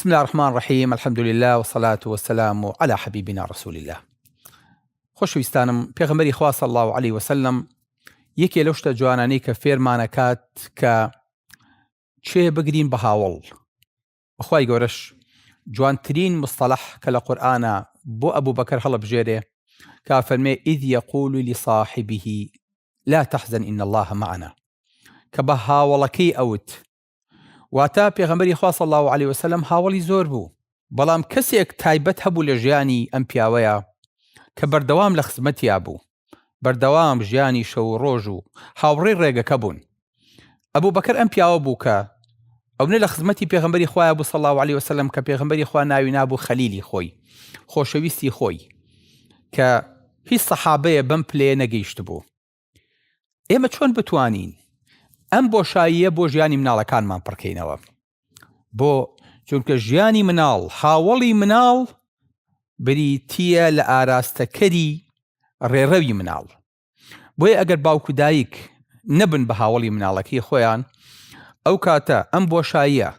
بسم الله الرحمن الرحیم الحمد لله والصلاة والسلام على حبیبنا رسول الله. خۆشەویستانم پێغەمبەری خوا صلی الله علیه وسلم یەکێ لەو شتە جوانانەی کە فێرمانەکات کە چێ بگرین بە هاوڵ خوای گەورەش جوانترین مستەلح کە لە قورئانا بۆ ئەبوبەکر هەڵەبژێرێ کە فەرمێ اذ یقول لصاحبه لا تحزن ان الله معنا کە بە هاوەڵەکەی ئەوت واتە پێغەمبەری خوا صلی الله علیه وسلم هاوەڵی زۆر بوو بەڵام کەسێک تایبەت هەبوو لە ژیانی ئەم پیاوەیە کە بەردەوام لە خزمەتیا بوو بەردەوام ژیانی شەو و ڕۆژ و هاوڕێی ڕێگەکە بوون. ئەبوبەکر ئەم پیاوە بوو کە ئەونە لە خزمەتی پێغەمبەری خوایە بوو صلی الله علیه وسلم کە پێغەمبەری خوا ناوی نابوو خەلیلی خۆی خۆشەویستی خۆی کە هیچ سەحابەیە بەم پلەیە نەگەیشتبوو. ئێمە چۆن بتوانین ئەم بۆشاییە بۆ ژیانی مناڵەکانمان پڕکەینەوە؟ بۆ چونکە ژیانی مناڵ هاوەڵی مناڵ بریتییە لە ئاراستەکەری ڕێڕەوی مناڵ بۆیە ئەگەر باوک و دایک نەبن بە هاوەڵی مناڵەکەی خۆیان ئەو کاتە ئەم بۆشاییە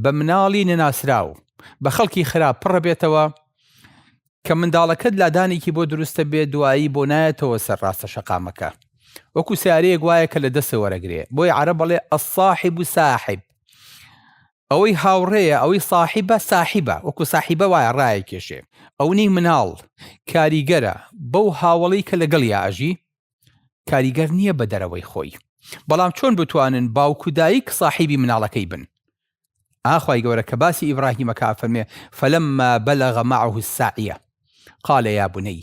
بە مناڵی نەناسراو بە خەڵکی خراپ پڕەبێتەوە کە منداڵەکەت لادانێکی بۆ دروستە بێ دوایی بۆ نایەتەوە سەر ڕاستە شەقامەکە وەکو سیارەیەک وایە کە لە دەستە وەرەگرێ بۆی عەرەب بەڵێ الصاحب ساحب ئەوەی هاوڕێیە ئەوەی ساحیبە ساحیبە وەکو ساحیبە وایە ڕایە کێشێ ئەونەی مناڵ کاریگەرە بەو هاوەڵی کە لەگەڵیا ئەژی کاریگەر نییە بە دەرەوەی خۆی بەڵام چۆن بتوانن باوک و دایک ساحیبی مناڵەکەی بن ئاخوای گەورە کە باسی ئیبراهیمەکە فەرمێ فلما بلغ معه السعی قال یا بنی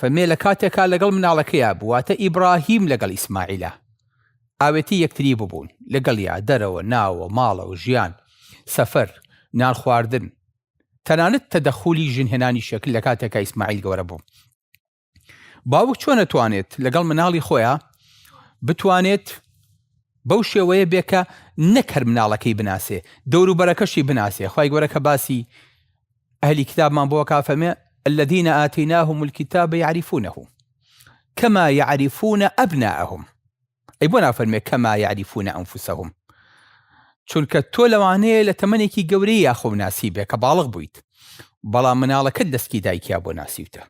فەرمێ لە کاتێکا لەگەڵ مناڵەکەیا بوو واتە ئیبراهیم لەگەڵ ئیسماعیلە ئاوێتی یەکتری ببوون لەگەڵیا دەرەوە ناوە ماڵەوە ژیان سەفەر نان خواردن تەنانەت تەدەخولی ژنهێنانی شکل لە کاتێکا ئیسماعیل گەورە بوو باوک چۆن ئەتوانێت لەگەڵ مناڵی خۆیا بتوانێت بەو شێوەیە بێ کە نەک هەر مناڵەکەی بناسێ دەوروبەرەکەشی بناسێ خوای گەورە کە باسی ئەهلی کتابمان بۆ کا فەرمێ الذين آتيناهم الكتاب يعرفونه كما يعرفون أبناءهم ئەی بۆ نافەرمێ كما يعرفون أنفسهم چونکە تۆ لەوانەیە لە تەمەنێکی گەورەی یاخۆ ناسی بێ کە باڵغ بوویت بەڵام مناڵەکەت دەستکی دایکیا بۆ ناسیوتە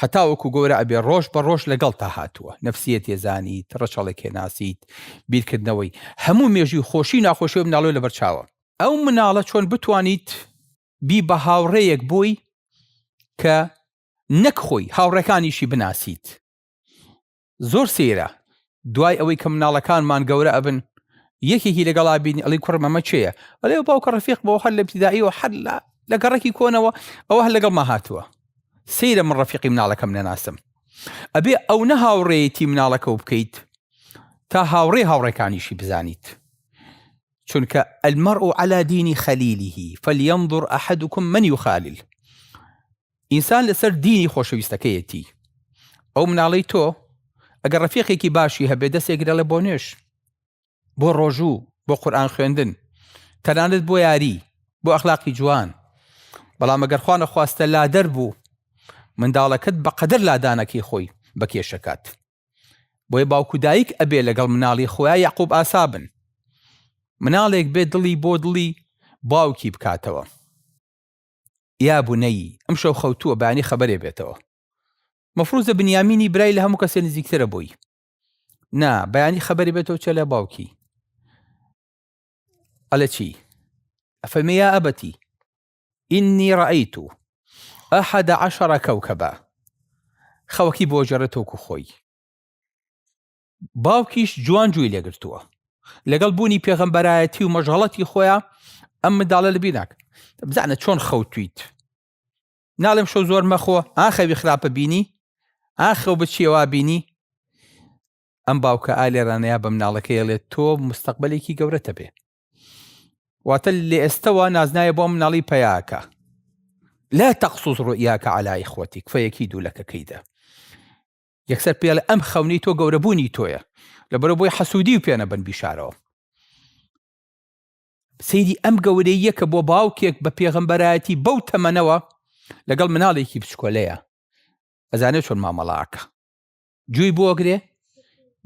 هەتا وەکو گەورە ئەبێ ڕۆژ بە ڕۆژ لەگەڵ تا هاتووە نفسیەت زانیت ڕەچەڵێکێ ناسیت بیرکردنەوەی هەموو مێژوی خۆشی ناخۆشی مناڵۆ لەبەر چاوە ئەو مناڵە چۆن بتوانیت بی بە هاوڕێیەک بۆی کە نەک خۆی هاوڕێکانیشی بناسیت زۆر سەیرە دوای ئەوەی کە مناڵەکانمان گەورە ئەبن یەکێکی لەگەڵا بینی ئەڵی کوڕم ئەمە کێیە ئەڵێ باوکە ڕەفیق بۆ هەر لە ابتدائیەوە هەر لە لە گەڕەکی کۆنەوە ئەوە هەر لەگەڵما هاتووە سەیرە من ڕەفیقی مناڵەکەم نەناسم ئەبێ ئەو نە هاوڕێیەتی مناڵەکە و بکەیت تا هاوڕێ هاوڕێکانیشی بزانیت چونکە المرء على دین خلیله فلینظر احدکم من یخالل ئینسان لەسەر دینی خۆشەویستەکەیەتی ئەو مناڵەی تۆ ئەگەر ڕەفیقێکی باشی هەبێ دەستێک دەڵێ بۆ نوێژ بۆ ڕۆژوو بۆ قورئان خوێندن تەنانەت بۆ یاری بۆ ئەخلاقی جوان بەڵام ئەگەر خوا نەخواستە لادەر بوو منداڵەکەت بەقەدەر لادانەکەی خۆی بەکێشەکات بۆیە باوک و دایک ئەبێ لەگەڵ مناڵی خۆیان یعقوب ئاسا بن مناڵێک بێ دڵی بۆ دڵی باوکی بکاتەوە یا بنی ئەمشەو خەوتووە بەیانی خەبەرێ بێتەوە مەفروزە بنیامینی برای لە هەموو کەسێ نزیکترە بۆی نا بەیانی خەبەری بێتەوە چێ لە باوکی ئەلە چی ئەفەرمێ یا ئەبەتی ئینی ڕەئیت ئەحد عشر کەوکەبا خەوەکی بۆ جەڕێتەوەکو خۆی باوکیش جوان گوێی لێگرتووە لەگەڵ بوونی پێغەمبەرایەتی و مەژغەڵەتی خۆیان ئەم منداڵە لەبیر ناکە بزانە چۆن خەوتویت ناڵێم شەو زۆر مەخۆ ئاخەوی خراپە بینی ئاخەو بچیەوە بینی ئەم باوکە ئالێرانەیە بە مناڵەکەی تۆ مستەقبلێکی گەورەتە بێ واتە لە ئێستەوە نازناوێ بۆ مناڵی پیاکە لا تقصص رؤياك على إخوتك فيكيدوا لك كيدا یەکسەر پێڵێ ئەم خەونەی تۆ گەورەبوونی تۆیە لەبەرە بۆی حەسوودی و پێنەبن بیشارەوە سەیری ئەم گەورەیە کە بۆ باوکێک بە پێغەمبەرایەتی بەو تەمەنەوە لەگەڵ مناڵێکی بچکۆلەیە ئەزانێت چۆن مامەڵاکە گوێی بۆگرێ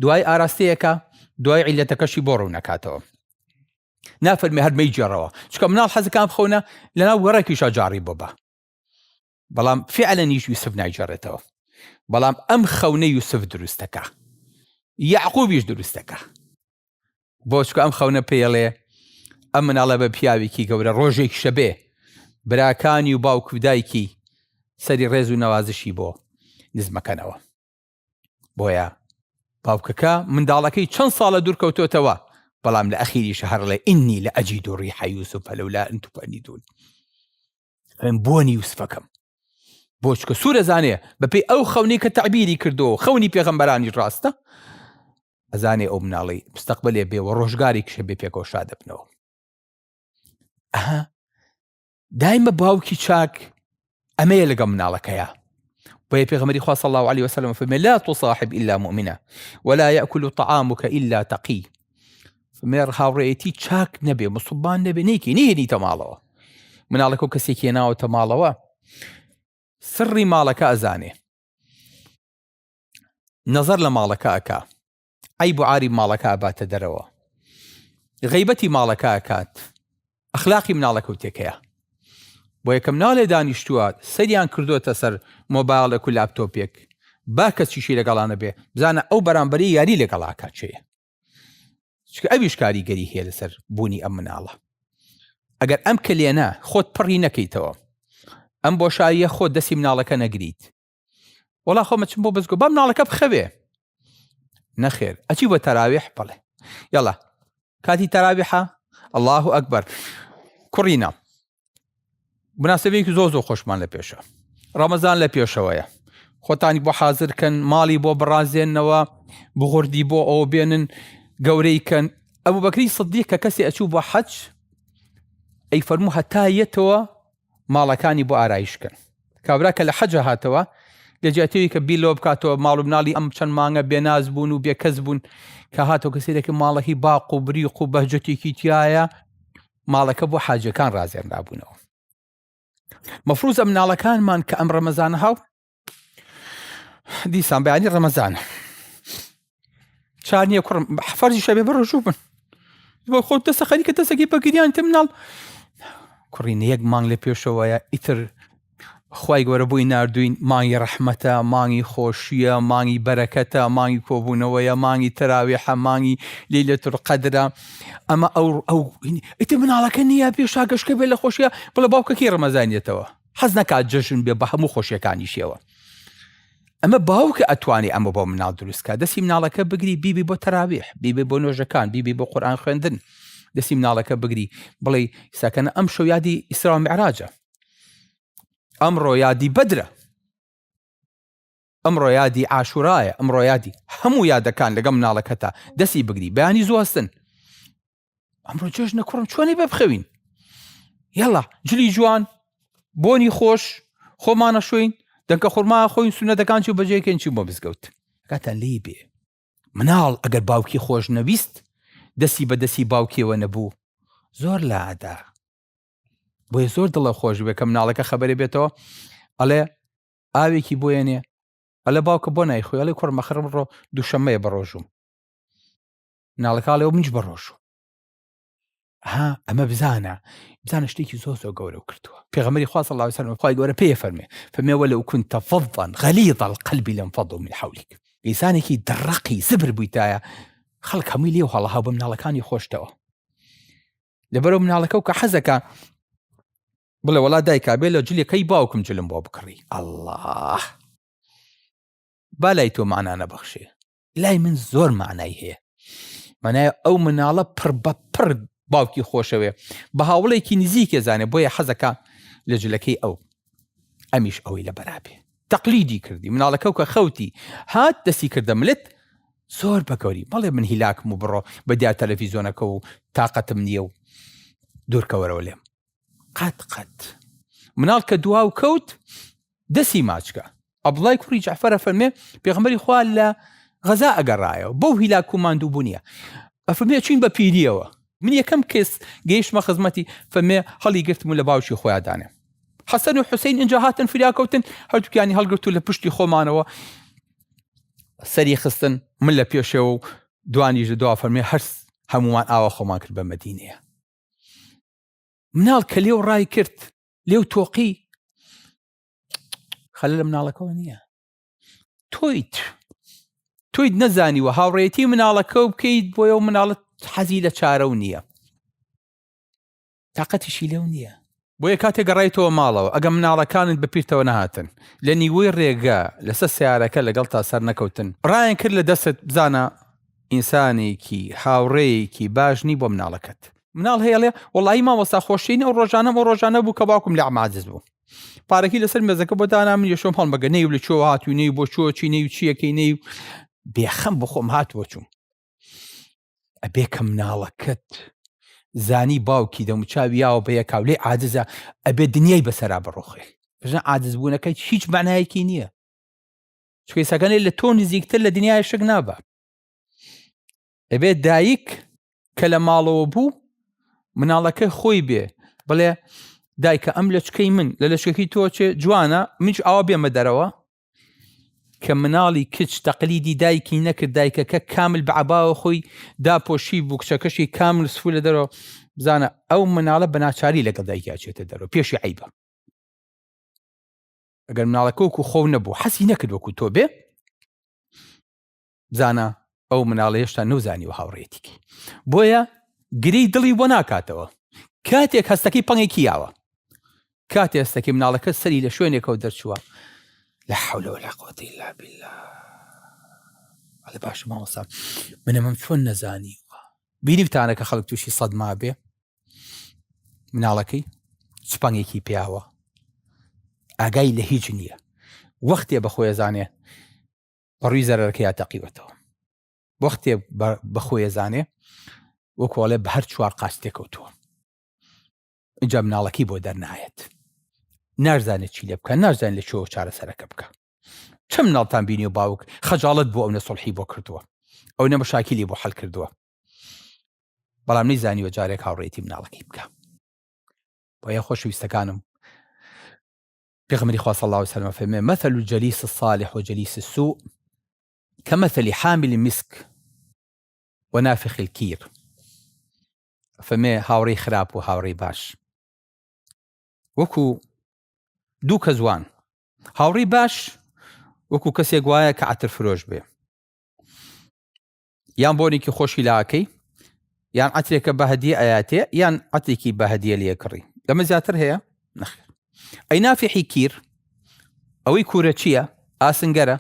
دوای ئاراستەیەکە دوای عیلەتەکەشی بۆ ڕوونەکاتەوە. نافەرمی هەر مەیگێڕەوە چکە مناڵ حەزەکان بخەونە لەناو گەڕێکیشا جاڕی بۆ بە بەڵام فعلەنیش یوسف نایگێڕێتەوە بەڵام ئەم خەونە یوسف دروستەکە یعقوبیش دروستەکە بۆ چکە ئەم خەونە پێڵێ ئەم مناڵە بە پیاوێکی گەورە ڕۆژێک شەبێ براکانی و باوک و دایکی سەری ڕێز و نەوازشی بۆ نزمەکەنەوە بۆیە باوکەکە منداڵەکەی چەند ساڵە دوورکەوتۆتەوە بەڵام لە ئەخیریش هەرڵێ إني لأجد ريح يوسف لولا أن تفندون فەرم بۆنی یوسفەکەم بۆ چکە سوورە زانێ بەپێی ئەو خەونی کە تعبیری کردو خەونی پێغەمبەرانی ڕاستە ئەزانێ ئەو مناڵی مستەقبلێ بێ و ڕۆژگاری کشە بێ پێکەوە شا دەبنەوە ئەها دایمە باوکی چاک ئەمەیە لەگەڵ مناڵەکەیە بۆیە پێغەمبەری خوا صلی الله علیه وسلم فەرمی لا تصاحب الا مؤمنا ولا يأكل طعامك الا تقي فمێر هاوڕێیەتی چاک نەبێ مسوڵمان نەبێ نێکی نهێنیتە ماڵەوە مناڵەکە و کەسێکی ناوەتە ماڵەوە سڕی ماڵەکە ئەزانێ نەزەر لە ماڵەکە ئەکا عەیب و عاری ماڵەکە ئەباتە دەرەوە غەیبەتی ماڵەکە ئەکات ئەخلاقی مناڵەکە و تێکەیە بۆ یەکەم ناڵێ دانیشتووە سەریان کردوتە سەر مۆبایلێک و لاپتۆپێک با کەسیشی لەگەڵانە بێ بزانە ئەو بەرامبەری یاری لەگەڵاکە چێە چکە ئەویش کاریگەری هەیە لەسەر بوونی ئەم مناڵە ئەگەر ئەم کەلێنە خۆت پڕی نەکەیتەوە ئەم بۆشاییە خۆت دەستی مناڵەکە نەگریت وەڵا خۆ مەچم بۆ بەزگۆ با مناڵەکە بخەوێ نەخێر ئەچی بۆ تەراویح بەڵێ یاڵا کاتی تەراویحە الله ئەکبەر کوڕینە مناسبەیەکی زۆر زۆر خۆشمان لە پێشە ڕەمەزان لە پێشەوەیە خۆتانی بۆ حاضرکەن ماڵی بۆ بڕازێنەوە بغردی بۆ ئەوە بێنن گەورەی کەن ئەبوو بەکری سدیق کە کەسی ئەچوو بۆ حەج ئەی فەرموو هەتا یەتەوە ماڵەکانی بۆ ئارایش کەن. کابرا کە لە حەجە هاتەوە، لە جیاتیەوەی کە بیر لەوە بکاتەوە ماڵ و مناڵی ئەم چەند مانگە بێناز بوون و بێکەس بوون، کە هاتەوە کە سەیرەکە ماڵەکەی باق و بریق و بەهجەتێکی تایە، ماڵەکە بۆ حاجەکان ڕازێنرابوونەوە. مەفروزە مناڵەکانمان کە ئەم ڕەمەزانە هاو دیسان بەیانی ڕەمەزانە چار نییە کوڕم فەرزی شەبێ بە ڕۆژوو بن بۆ خۆ دەسە خەریکە دەسەکی بە گریان تە مناڵ کوڕینە یەک مانگ لە پێشەوەیە ئیتر خی گەورە بۆی نردوین مانگی ڕەحمەتە مانگی خۆشیە مانگی بەرەکەتە مانگی کۆبوونەوەیە مانگی تەراویحە مانگی لەیلەتول قەدرە ئەمە ئەو ئەو ئیتر مناڵەکە نییە پێش شاگەشکە بێ لە خۆشیە بڵێ باوکەکەی ڕەمەزانیەتەوە حەز نەکات جەژن بێ بە هەموو خۆشیەکانیشیەوە ئەمە باوکە ئەتوانێ ئەمە بۆ مناڵ دروستکە دەستی مناڵەکە بگری بیبی بۆ تەراویح بیبی بۆ نۆژەکان بیبی بۆ قورآن خوێندن دەستی مناڵەکە بگری بڵێ ساکەنە ئەم شەو یادی ئیسرا و میعراجە ئەمڕۆ یادی بەدرە ئەمڕۆ یادی عاشورایە ئەمڕۆ یادی هەموو یادەکان لەگەڵ مناڵەکەتا دەستی بگری بەیانی زوو هەستن ئەمڕۆ جەژنە کوڕم چۆنی بە بخەوین یاڵا جلی جوان بۆنی خۆش خۆمانە شوین دەنکە خورما خۆین سونەتەکان چی بەجێکەین چی بۆ مزگەوت کاتان لی بێ مناڵ ئەگەر باوکی خۆش نەویست دەستی بە دەستی باوکیەوە نەبوو زۆر لادا بۆیە زۆر دڵە خۆش بێ کە مناڵەکە خەبەرێ بێتەوە ئەڵێ ئاوێکی بۆیەنێ ئەلە باوکە بۆ نایخۆی ئەڵێ کوڕ مەخرم ڕۆ دووشەمەیە بە ڕۆژوم مناڵەکە ئەڵێ منیش بە ڕۆژوو ها ئەمە بزانە بزانە شتێکی زۆر زۆر گەورە کردووە پێغەمبەری خوا صلی الله علیه وسلم خوای گەورە پێ فەرمێ فەرمێ ولو كنت فظا غليظ القلب لانفضوا من حولك ئینسانێکی دڕەقی زبر بوویتایە خەڵک هەمووی لێو هەڵەها بە مناڵەکانی خۆشتەوە لەبەرەوە مناڵەکە و کە حەزەکە بڵێ وەڵا دایکا بێ لە جلەکەی باوکم جلم بۆ بکڕی الله با لای تۆ معنا نەبەخشێ لای من زۆر معنای هەیە مانای ئەو مناڵە پڕ بە پڕ باوکی خۆشەوێ بە هاوڵێکی نزیکێ زانێ بۆیە حەزەکە لە جلەکەی ئەو ئەمیش ئەوەی لە بەرابێ تەقلیدی کردی مناڵەکە و کە خەوتی هات دەستی کردە ملت زۆر بەگەوری بەڵێ من هیلاکم و بڕۆ بە دیار تەلەفیزۆنەکە و تااقەتم نییە و دوورکەوەرەوە لێم قەت قەت مناڵ کە دوا و کەوت دەسی ماچکە عەبدوڵای کوڕی جەعفەر ئەفەرمێ پێغەمبەری خوا لە غەزا ئەگەڕایەوە بەو هیلاک و ماندووبوونیە ئەفەرمێ چوین بە پیریەوە من یەکەم کەس گەیشتمە خزمەتی فەرمێ هەڵی گرتم و لە باوکی خۆیان دانێ حەسەن و حوسین اینجا هاتن فریا کەوتن هەردووکیانی هەڵگرت و لە پشتی خۆمانەوە سەری خستن من لە پێشەوە و دوانیش لە دوا فەرمێ هەرس هەمومان ئاوا خۆمان کرد بە مەدینەیە. مناڵ کە لێو ڕای کرد لێو تۆقی خەلە لە مناڵەکەەوە نییە تۆیت تۆیت نەزانیوە هاوڕێتی مناڵەکە و بکەیت بۆیە و مناڵت حەزی لە چارە و نییە تاقەتیشی لەو نییە. بۆیە کاتێ گەڕایتەوە ماڵەوە ئەگە مناڵەکانت بە پیرتەوە نەهاتن لە نیوەی ڕێگە لەسەر سەیارەکە لەگەڵتا سەر نەکەوتن ڕایان کرد لە دەستت بزانە ئینسانێکی هاوڕێیەکی باش نی بۆ مناڵەکەت. مناڵ هەیە ئەڵێ وەڵایی مامۆستا خۆشترین ئەو ڕۆژانەم ئەو ڕۆژانە بوو کە باوکم لێم عاجز بوو پارەکەی لەسەر مێزەکە بۆ دانا من یەشۆم هەڵمەگە نەی لە کوێوە هاتووی نەی بۆ کوێ چی نەی و چیەکەی نەی بێخەم بخۆم هاتووە چووم ئەبێ کە مناڵەکەت زانی باوکی دەموچاوی یاوە بە یەکاو لێ عاجزە ئەبێ دنیای بەسەرا بڕۆخێ بژە عاجز بوونەکە هیچ معنایەکی نییە چکەسەکەێ لە تۆ نزیکتر لە دنیای شک نابە ئەبێ دایک کە لە ماڵەوە بوو مناڵەکە خۆی بێ بڵێ دایکە ئەم لەچکەی من لە لەشکەکەی تۆچێ جوانە منش ئاوا بێمە دەرەوە کە مناڵی کچ تەقلیدی دایکی نەکرد دایکەکە کامل بە عەباوە خۆی داپۆشی بوو کچەکەشی کامل سفو لە دەرەوە بزانە ئەو مناڵە بە ناچاری لەگەڵ دایکی ئەچێتە دەرەوە پێشی عیبە ئەگەر مناڵەکە وەکو خۆو نەبوو حەزی نەکرد وەکو تۆ بێ بزانە ئەو مناڵە هێشتا نەوزانیوە هاوڕێیەتیکەی بۆیە گرێی دڵی بۆ ناکاتەوە کاتێک هەستەکەی پەنگێکی یاوە کاتێ هەستەکەی مناڵەکە سەری لە شوێنێکەوە دەرچووە لا حول ولا قوة إلا بالله ئەڵێ باشە مامۆستا من ئەمەم چۆن نەزانیوە بینیبتانە کە خەڵک تووشی سەدما بێ مناڵەکەی سوپانگێکی پیاوە ئاگای لە هیچ نییە وەختێ بەخۆی زانێ بەڕووی زەرەرەکەیا تەقیوەتەوە وەختێ بەخۆی زانێ وەکۆڵێ بە هەر چوار قاچ تێکەوتووە اینجا مناڵەکەی بۆ دەرنایەت نارزانێت چی لێ بکە نازانێت لە چۆ چارەسەرەکە بکە چەند مناڵتان بینی و باوک خەجاڵەت بۆ ئەو نە سڵحی بۆ کردووە ئەو نە مشاکیلی بۆ حل کردووە بەڵام نەیزانیوە جارێک هاوڕێتی مناڵەکەی بکە بۆیە خۆشەویستەکانم پێغەمبەری خوا صلی الله علیه وسلم فەرمێ مثل الجليس الصالح وجليس السوء كمثل حامل المسك ونافخ الكير فەرمێ هاوڕێی خراپ و هاوڕێی باش وەکو دوو کەس وان هاوڕێی باش وەکو کەسێک وایە کە عەتر فرۆش بێ یان بۆنێکی خۆشی لاکەی یان عەترێکە بە هەدیە ئەیاتێ یان عەترێکی بە هەدیە لێ کڕی لەمە زیاتر هەیە نەخێر ئەی نافحی کیر ئەوەی کورە چییە ئاسنگەرە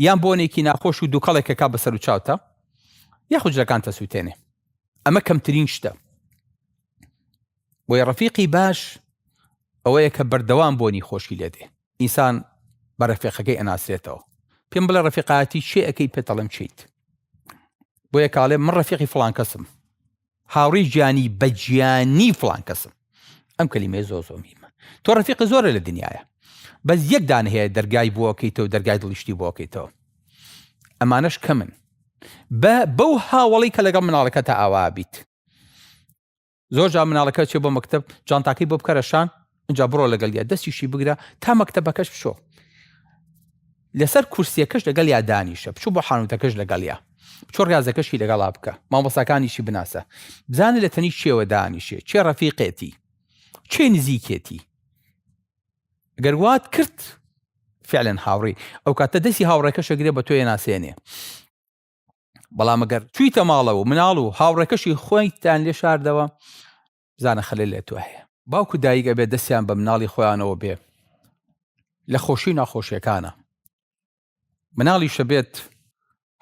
یان بۆنێکی ناخۆش و دووکەڵێکەکە بەسەر و چاوتە یاخود جلەکان تەسووتێنێ ئەمە کەمترین شتە بۆیە ڕەفیقی باش ئەوەیە کە بەردەوام بۆنی خۆشی لێدێ ئینسان بە ڕەفیقەکەی ئەناسرێتەوە پێم بڵێ ڕەفیقایەتی چێ ئەەکەی پێت ئەڵێم چیت بۆیە کاڵێ من ڕەفیقی فڵان کەسم هاوڕێی گیانی بە گیانی فڵان کەسم ئەم کەلیمەیە زۆر زۆر مهمە تۆ ڕەفیقی زۆرە لە دنیاە بەس یەک دان هەیە دەرگای بۆکەیتەوە دەرگای دڵیشتی بۆکەیتەوە ئەمانەش کەمن بە بەو هاوڵی کە لەگەڵ مناڵەکە تا ئاوا بیت زۆر جار مناڵەکە چێ بۆ مەکتەب جانتاکەی بۆ بکەرە شان اینجا بڕۆ لەگەڵیا دەستیشی بگرە تا مەکتەبەکەش بچۆ لەسەر کورسیەکەش لەگەڵ یا دانیشە بچۆ بۆ حانوتەکەش لەگەڵیا بچۆ ڕازەکەشی لەگەڵا بکە مامۆساکانیشی بناسە بزانە لە تەنی چێوە دانیشێ چێ ڕەفیقێتی چێ نزیکێتی گەر وات کرد فعلا هاوڕێ ئەو کاتە دەستی هاوڕێکە شەگرێ بە تۆیە ناسێنێ بەڵام ئەگەر چویتە ماڵەوە مناڵ و هاوڕێکەشی خۆیتان لێ شاردەوە بزانە خەلێ لە تۆ هەیە باوکو دایک ئەبێ دەستیان بە مناڵی خۆیانەوە بێ لە خۆشی و ناخۆشیەکانە مناڵیشە بێت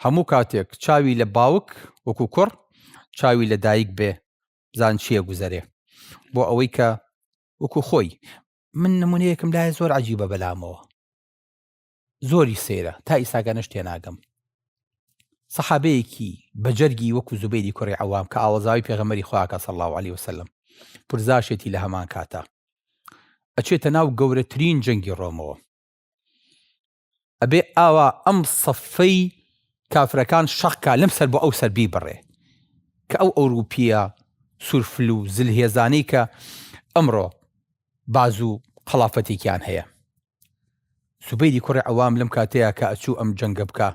هەموو کاتێک چاوی لە باوک وەکو کوڕ چاوی لە دایک بێ بزان چییە گوزەرێ بۆ ئەوەی کە وەکو خۆی من نمونەیەکم لای زۆر عجیبە بەلامەوە زۆری سەیرە تا ئیساگەنەش تێناگەم سەحابەیەکی بەجەرگی وەکو زوبەیری کوڕی عەوام کە ئاوەزاوی پێغەمبەری خواکە صلی الله علیه وسلم پرزاشێتی لە هەمان کاتا ئەچێتە ناو گەورەترین جەنگی ڕۆمەوە ئەبێ ئاوا ئەم سەفەی کافرەکان شەقکا لەم سەر بۆ ئەو سەر بیبڕێ کە ئەو ئەوروپیە سوورفل و زلهێزانەی کە ئەمڕۆ بازوو قەڵافەتێکیان هەیە. زوبەیری کوڕی عەوام لەم کاتەیا کە ئەچوو ئەم جەنگە بکا،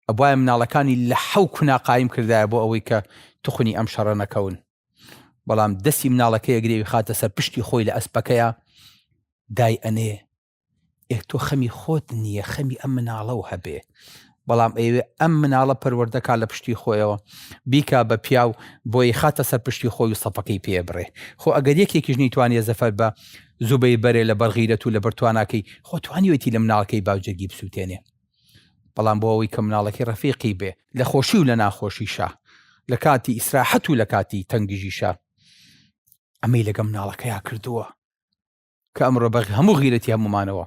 ئەبوایە مناڵەکانی لە حەو کونا قایم کردایە بۆ ئەوەی کە توخنی ئەم شەڕە نەکەون. بەڵام دەستی مناڵەکەی ئەگرێ و خاتە سەر پشتی خۆی لە ئەسپەکەیە دای ئەنێ ئێ تۆ خەمی خۆت نییە خەمی ئەم مناڵە و هەبێ بەڵام ئەیەوێ ئەم مناڵە پەروەردەکا لە پشتی خۆیەوە بیکا بە پیاو بۆی خاتە سەر پشتی خۆی و سەفەکەی پێ بڕێ خۆ ئەگەر یەکێکیش نەیتوانیە زەفەر بە زوبەیر بەرێ لە بەر غیرەت و لەبەر تواناکەی خۆ توانیوێتی لە مناڵەکەی باوجەرگی بسووتێنێ بەڵام بۆ ئەوەی کە مناڵەکەی ڕەفیقی بێ لە خۆشی و لە ناخۆشیشا لە کاتی ئیسراحەت و لە کاتی تەنگژیشا ئەمەی لەگە مناڵەکەیا کردووە کە ئەمڕۆ بە هەموو غیرەتی هەمومانەوە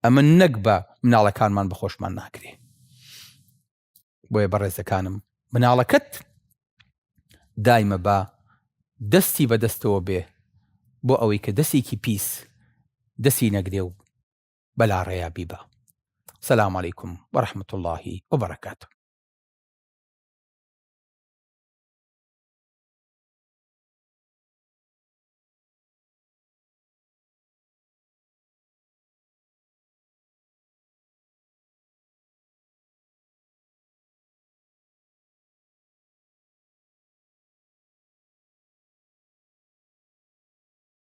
ئەمە نەک بە مناڵەکانمان بەخۆشمان ناکرێ بۆیە بەڕێزەکانم مناڵەکەت دایمە بە دەستی بەدەستەوە بێ بۆ ئەوەی کە دەستێکی پیس دەستی نەگرێ و بەلاڕێیا بیبا. سلام علیکم ورحمة اللە وبرکاته.